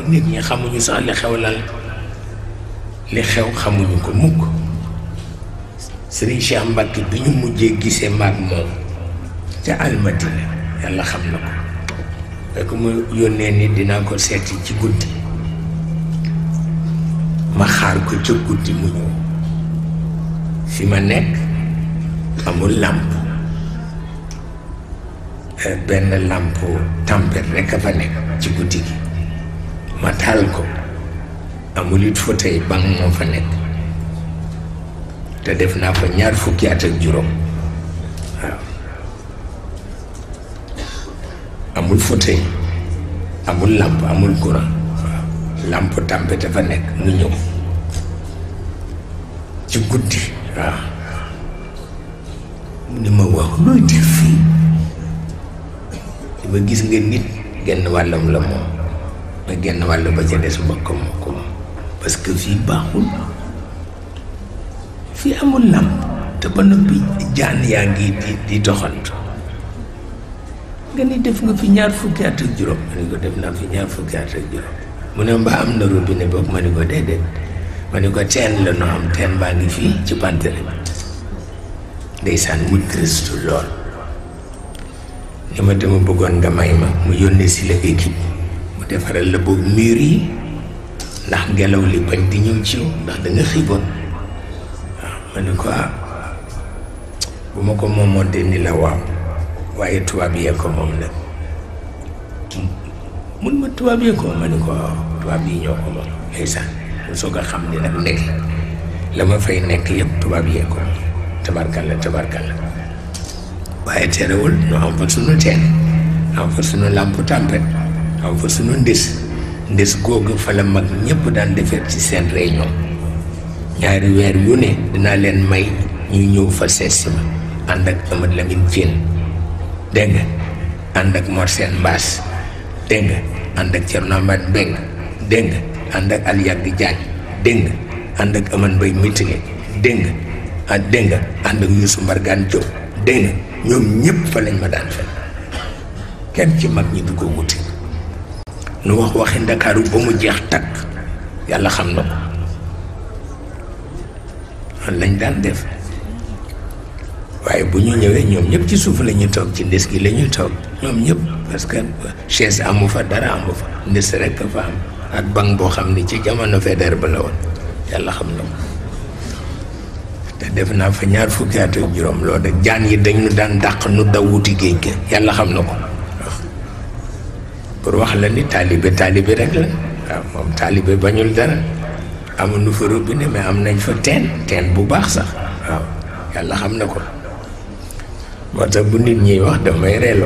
nit ñi xamuñu sax li xew lan li xew xamuñu ko mukk. Sëriñ Cheikh Mbacke bi ñu mujjee gisee maag moom ca Almadina yàlla xam na ko fekk mu yónnee ni dinaa ko seeti ci guddi ma xaar ko ca guddi mu ñëw fi ma nekk amul làmp benn làmp tempête rekk a fa nekk ci guddi gi ma taal ko amul it fauteuil banc moo fa nekk te def naa fa 20 at ak juróom waaw amul fauteuil amul làmp amul courant waaw làmp tempête fa nekk mu ñëw ci guddi waaw mu ni ma wax looy def fii di ma gis nga nit genn wàllam la moom ma genn wàll ba ca des mbokkam moo ko moom parce que fii baaxul fii amul làmp te ba noppi jaan yaa ngi di doxantu nga ni def nga fi 20 at ak juróom ma ni ko def naa fi 20 at ak juróom mu ne mbaa am na robinet boobu ma ni ko déedéet ma ni ko teen la noo am teen baa ngi fii ci pantere bi ndeysaan mu triste lool ni ma dama bëggoon nga may ma mu yónnee si la équipe mu defaral la boobu mur yi ndax ngelaw li bañ di ñëw ci yow ndax da nga xiiboon waaw ma ni ko bu ma ko moomoon de ni la waaw waaye tubaab yee ko moom nag mun ma tubaab yee ko ma ni ko waaw tubaab yi ñoo ko moom ndeysaan mu soog a xam ni nag nekk la ma fay nekk yëpp tubaab yee ko tabarkalla tabarkalla waaye terewul ñu am fa sunu teen am fa sunu làmp tempête am fa sunu ndes googu fa la mag ñëpp daan defee ci seen réunion 2 weer yu ne dinaa leen may ñu ñëw fa seet si ma ànd ak Amadou Lamine Diène dégg nga ànd ak Mor Sène Mbass dégg nga ànd ak Thierno Amath Mbengue dégg nga ànd ak Aliaga Diagne dégg nga ànd ak Amane Mbaye Mitige dégg nga dégg nga ànd ak Youssou Mbargane Diop dégg nga ñoom ñëpp fa lañ ma daan fekk kenn ci mag ñi du ko wuti nu wax waxi Ndakaaru ba mu jeex takk yàlla xam na ko man lañ daan def waaye bu ñu ñëwee ñoom ñëpp ci suuf la ñuy toog ci ndes gi la ñuy toog ñoom ñëpp parce que chaise amu fa dara amu fa ndes rek fa am ak banc boo xam ni ci jamono Faidherbe ba la woon yàlla xam na ko te def naa fa 20 at ak juróom loolu de jaan yi dañu daan dàq nu daw wuti géej ga yàlla xam na ko pour wax la ni taalibe rek la waaw moom taalibe bañul dara amuñu fa robinet mais am nañ fa teen bu baax sax waaw yàlla xam na ko moo tax bu nit ñiy wax damay reeloo